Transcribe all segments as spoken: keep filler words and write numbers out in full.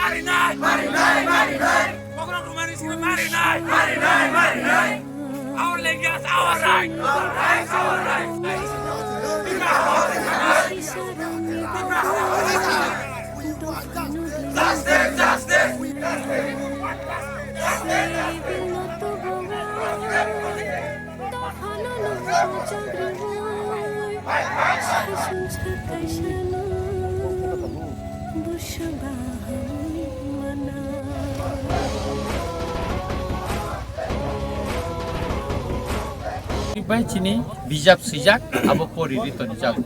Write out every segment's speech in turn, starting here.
Marinai! Marinai! Marinai! Marinai! Our language, our right! Our right! Our right! Justice! Justice! Bai chini bijap swijak abo pori ri toni jago.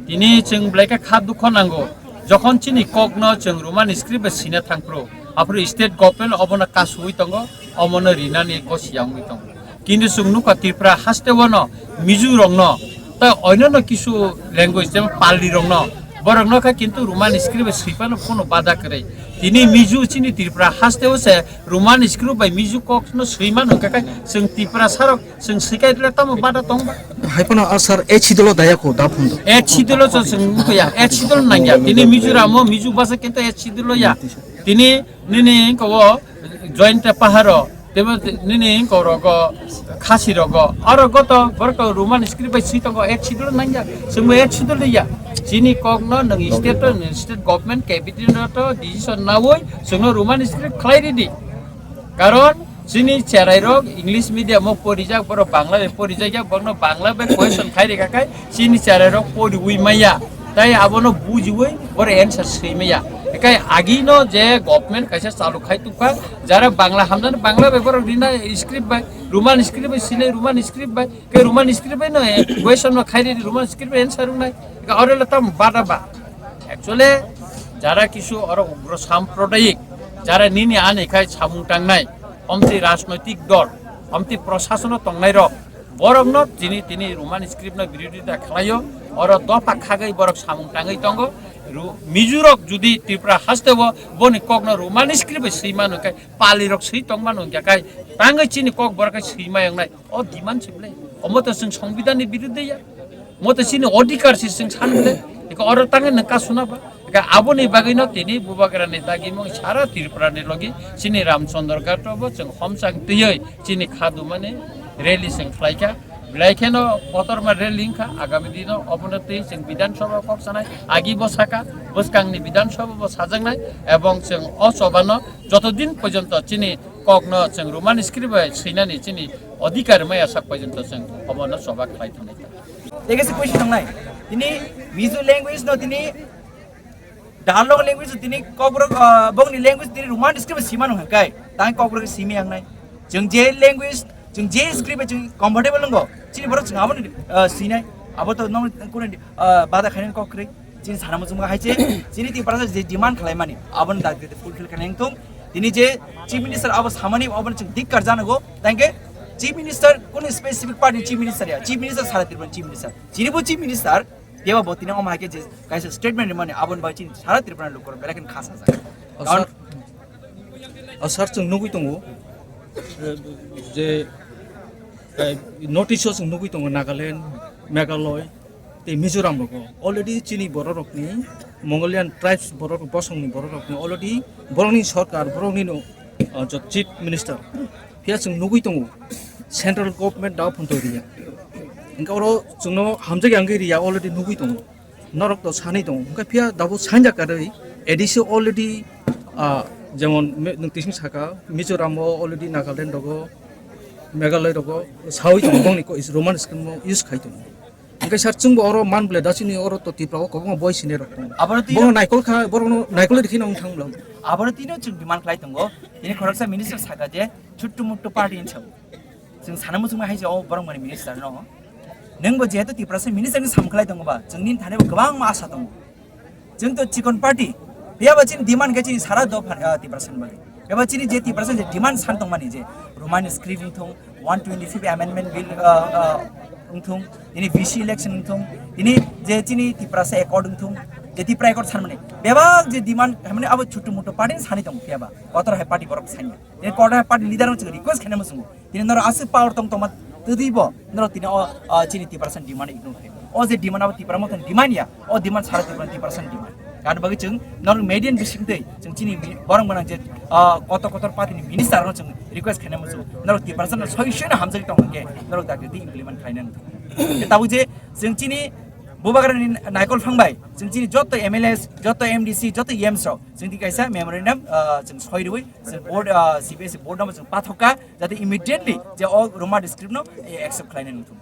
Tini chwng belai khe kha dukho nango. Jokhon chini kokno chwng Roman script bai swina thangphru, aphuru state government obono kasui tongo, omono rinani gosi wngwi tongo. Kintu chwng nukha Tripura haste-o no Mizo rokno tei onyono kisu language jemon Pali rokno, borokno khe kintu Roman script bai swi phano kono bada kwrwi. Tini Mizo chini Tripura haste-o se Roman script bai Mizo kokno swi mano, hwnkhe khe chwng Tiprasa rok chwng swikaitle tamo bada tongba. Hai phano, ah, sir, H C dolo daya ko da phun do. H C dolo so chwng wngkha ya, H C dolo nangya. Tini Mizoram o Mizo basa kintu H C dolo ya. Tini nini ko joint paharo, tebo nini ko rogo, khasi rogo. Aro goto borok Roman script bai swi tongo, H C dolo nangya. Chwngbo H C dolo ya. Chini kokno nwng state to, nwng state government, cabinet to decision nawi chwngno Roman script khlai ridi. Karon chini cherai rok English medium o porijak, borok Bangla bai porijak ya, borokno Bangla bai question khai rikha khai chini cherai rok poriwi maya, tai abono bujiwi borok answer swi maya. Ekai agino je government kaisa chalu khai tukha, jara Bangla hamjani Bangla bai borok rina script bai, Roman script bai sinai Roman script bai, ke Roman script bai no question no khai ri Roman script bai answer wngnai. Ekai oro le tam bada ba. Actually, jara kisu oro ugro samprodayik, jara nini ani khai samung tangnai, omtwi rajnoitik dol, omtwi prosasono tongnai rok, borokno tini, tini Roman script no birodita khlaio, oro dopha khagwi borok samung tangwi tongo. Ru-, Mizo rok judi Tripura haste o boni kokno Roman script bai swi mano khe, Pali rok swi tong mano hwnkhe khai, tangwi chini kok borok khai swi mai wngnai. O demand se bwle. Omo to chwng Songbidan ni biruddhe ya. Mo to chini odhikar se chwng san bwle. Eko oro tangwi nang kasuna ba. Eka aboni bagwi no tini Bubagra ni dagi mung sara Tripura ni logi chini Ramchandra Ghat o bo chwng homchang twiwi chini khadumani rally chwng khlaikha. Belai kheno kotorma rally wngkha. Agami dino obono twi chwng Bidhan Sabha kok sanai. Agi bo saka, bwskang ni Bidhan Sabha bo sajaknai. Ebong chwng o choba no joto din porjonto chini kokno chwng Roman script bai swinani chini odhikar maya sak porjonto chwng obono choba khlai thangnai. Tei kaisa question tongnai. Tini Mizo language no tini Darlok language no tini kokborok, ah, bokni language tini Roman script bai sima nung hai kai. Tang kokborok simi yang nai. Chwng je language, chwng je script bai chwng comfortable nungo. Chini borok chwng abo, ah, sinai. Abo to nong kuno, ah, bada khainani kok kwrwi. Chini sana muchungma hai se, chini Tiprasa je demand khlaimani, aboni dagri fulfill khainai wngthung. Tini je Chief Minister abo samani, aboni chwng dikkar janago, thanke Chief Minister kunu specific party Chief Minister ya, Chief Minister sara Tripura Chief Minister. Chini bo Chief Minister, teba bo tini omo hai khe je kaisa statement rimani, aboni bai chini sara Tripura lukur belai khe khasa jak. O sir, o sir, chwng nugwi tongo, eh, je, eh, notice o chwng nugwi tongo Nagaland, Meghalaya, tei Mizoram rogo already chini borok rokni Mongolian tribes borok rok bosongni borok rokni already borokni sorkar borokni no, uh, jo chief minister phiya chwng nugwi tongo central government da phunto riya hingke oro chwngno hamjak yang riya already nugwi tongo norok to sanwi tongo hingke phiya dabo sanja karwi A D C already, uh, jemon me-, nwng tising saka Mizoram o already Nagaland rogo Meghalaya rogo sawi tongo bongni ko is Roman script no use khai tongo. Hwnkhe sir, chwngbo oro man bwle da chini oro to Tripura o kwbangma boi senior rok tongo. Abono twi- Bono naikol kha, borokno naikol rikhi nang thang bwlamo. Abono tino chwng demand khlai tongo. Tini khoroksa minister saka je chuttu muttu party hinwi sao. Chwng sana muchungma hai je o borok mani minister no. Nwngbo jehetu Tiprasa minister ni sam khlai tongo ba, chwngni thani bo kwbangma asa tongo. Chwng to chikon party. Phiya ba chini demand khe chini sara do phan, ah, Tiprasa ni bagwi. Phiya ba chini je Tiprasa je demand san tongmani je Roman script wngthung, one twenty-fifth amendment bill, ah, ah, wngthung, tini V C election wngthung, tini je chini Tiprasa accord wngthung, je Tipra accord sanmani. Bebak je demand, hamani abo chuttu muttu party ni sani tongo phiya ba. Kotor hai party borok sanya. Tini kotor hai party leader no chwng request khaina muchungo. Tini norok aswk power tong tongma twdwi bo norok tini o, o chini Tiprasa ni demand ignore khaio. O je demand abo Tipra Motha ni demand ya, o demand sara Tipra, Tiprasa ni demand. Ani bagwi chwng norok media ni bisingtwi chwng chini bi-, borok gwnang je, o, kotor kotor party ni minister no chwng request khaina muchungo. Norok Tiprasa no soi soi no hamjagwi tong hwnkhe norok dagdi implement khaina nang. Tabuk je chwng chini Bubagra ni naikol phang bai chwng chini joto M L As, joto M D C, joto E Ms rok chwng di kaisa memorandum, o, chwng soi rwi chwng board, o, C B S E board no chwng pathok kha. Jate immediately je o Roman script no, eh, accept khlainai nungthung.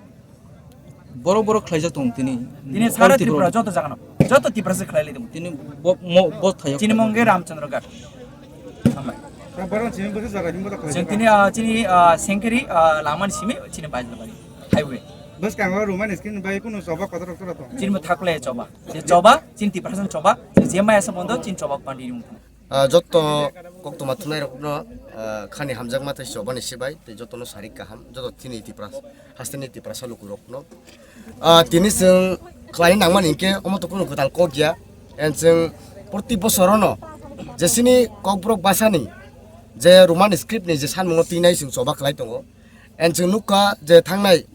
Borok borok khlaijak tongo tini. Tini sara All Tripura. Tripura joto jagano, joto Tiprasa khlailai tongo. Tini bo, mo, bo thayok. Chini mung khe Ramchandra Ghat. Hambai. Borok chini bwswk jaga ni bodo khlaijak. Chwng tini, ah, chini, ah, Sengkeri, ah, lamani simi chini Baijlabari highway. Bwskango Roman script bai kunu choba kotor kotor tongo. Chini bo thaklai choba. Je choba, chini Tiprasa choba, je maya sa bondo, chini choba pandi nungthung. Ah, jotto koktwma thumnairokno, ah, khani hamjakma tei chobani sibai tei jotono sarik kaham, joto chini Tipra, hasteni Tiprasa lukurokno. Ah, tini chwng khlai nangmani hinkhe omo to kunu kwtal kok ya. En chwng proti bosorono je chini Kokborok bhasani je Roman script ni je sanmungo twinai chwng choba khlai tongo. En chwng nukha je thangnai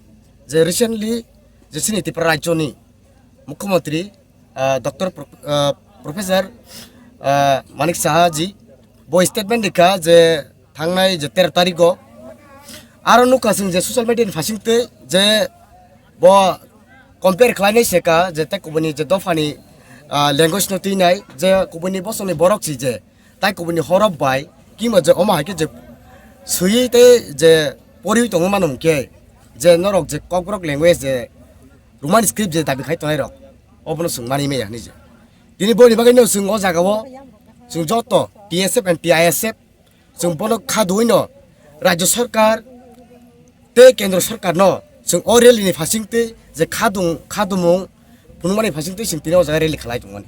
je recently je chini Tipra rajyoni Mukhyamantri, ah, Doctor Pro-, ah, Professor, ah, Manik Saha ji bo statement rikha je thangnai je tero tarigo. Aro nukha chwng je social media ni phasing twi je bo compare khlainai se ka je tei kubuni je dophani, ah, language no twinai je kubuni bosongni borok si je tai kubuni horop bai kima je omo hai khe je swiwi tei je poriwi tongwi mano hwnkhe je norok je Kokborok language je Roman script je dabi khai tongnai rok, obono chwng mani maya hinwi je. Tini boni bagwi no chwng o jaga o chwng joto T S F and T I S F chwng bono kha duino Rajya Sarkar tei Kendra Sarkar no chwng o rally ni phasing twi je kha dung, kha dumung phunukmani phasing twi chwng tini o jaga rally khlai tongmani.